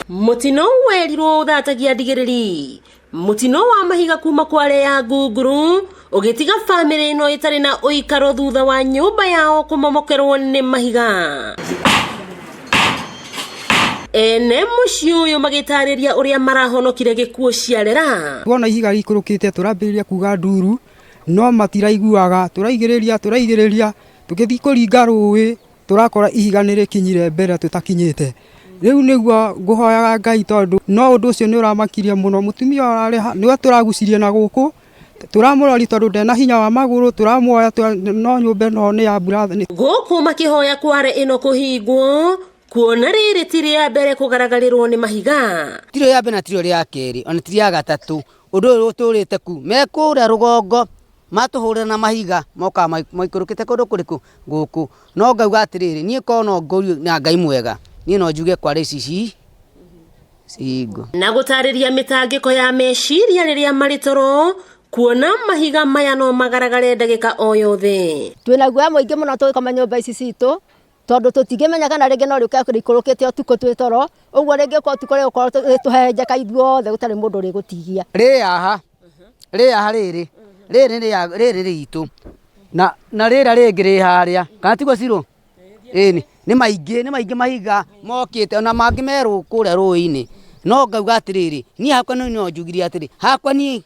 Mũtino werirwo ũthatagia ndigĩrĩri. Mũtino wa mahiga kuma kware ya Ngunguru ũgĩtiga bamĩrĩ ĩno ĩtarĩ na ũikaro thutha wa nyũmba yao kũmomokerwo nĩ mahiga. Ene mũciĩ ũyũ magĩtarĩria ũrĩa marahonokire gĩkuũ ciarera. Tuona ihiga rĩikũrũkĩte tũrambĩrĩria kuga nduru no matiraiguaga, tũraigĩrĩria tũraigĩrĩria tũgĩthiĩ kũringa rũĩ tũrakora ihiga nĩ rĩkinyire mbere tũtakinyĩte. Rĩu nĩguo ngũhoyaga Ngai tondũ no ũndũ ũcio nĩ ũramakirie mũno. Mũtumia ũrarĩ nĩwe tũragucirie na gũkũ, tũramũrori tondũ ndarĩ na hinya wa magũrũ, tũramuoya no nyũmba ĩno nĩ ya mbura. Gũkũ makĩhoya kware ĩno kũhingwo kuona rĩrĩ ti rĩa mbere kũgaragarĩrwo nĩ mahiga. Ti rĩa mbere na ti rĩa kerĩ ona ti rĩa gatatũ, ũndũ ũyũ ũtũrĩte ku me kũrĩa rũgongo matũhũrĩra na mahiga mokaga maikũrũkĩte kũndũ kũrĩkũ gũkũ. No ngauga atĩrĩrĩ, niĩ korwo no ngũrio na Ngai mwega, niĩ no njuge kware ici cihingwo. Na gũtarĩria mĩtangĩko ya meciria rĩrĩa marĩ toro kuona mahiga maya no magaragare ndagĩka o yothe. Twĩna guoya mũingĩ mũno tũgĩkoma nyũmba ici citũ, tondũ tũtingĩmenya kana rĩngĩ no rĩũke rĩikũrũkĩte ũtukũ twĩ toro, ũguo rĩngĩũka ũtukũ rĩgũkorwo rĩtũhehenjeka ithuothe gũtarĩ mũndũ ũrĩgũtigia. Rĩ haha, rĩ haha rĩrĩ, rĩrĩ nĩ rĩrĩ ritũ na na rĩrĩa rĩngĩ rĩ harĩa, kana tiguo Cirũ? Ĩni, nĩ maingĩ, nĩ maingĩ mahiga mokĩte ona mangĩ me kũrĩa rũĩ-inĩ. No ngauga atĩrĩrĩ, niĩ hakwa no njugire atĩrĩ, hakwa niĩ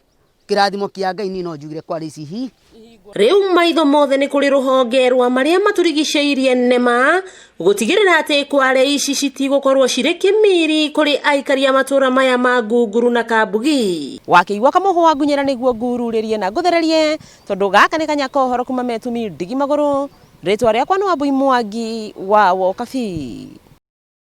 kĩrathimo kĩa Ngai niĩ no njugire kware ici hi. Rĩu maitho mothe nĩ kũrĩ rũhonge rwa marĩa matũrigicĩirie NEMA gũtigĩrĩra atĩ kware ici citigũkorwo cirĩ kĩmiri kũrĩ aikari a matũra maya ma Ngunguru na Kambugi. Wakĩigua kamũhwa ngunyĩra nĩguo ngururĩrie na ngũthererie tondũ gaka nĩ kanya ka ũhoro kuma metumi ndigi magũrũ. Rĩtwa rĩakwa nĩ Wambui Mwangi wa Wokabi.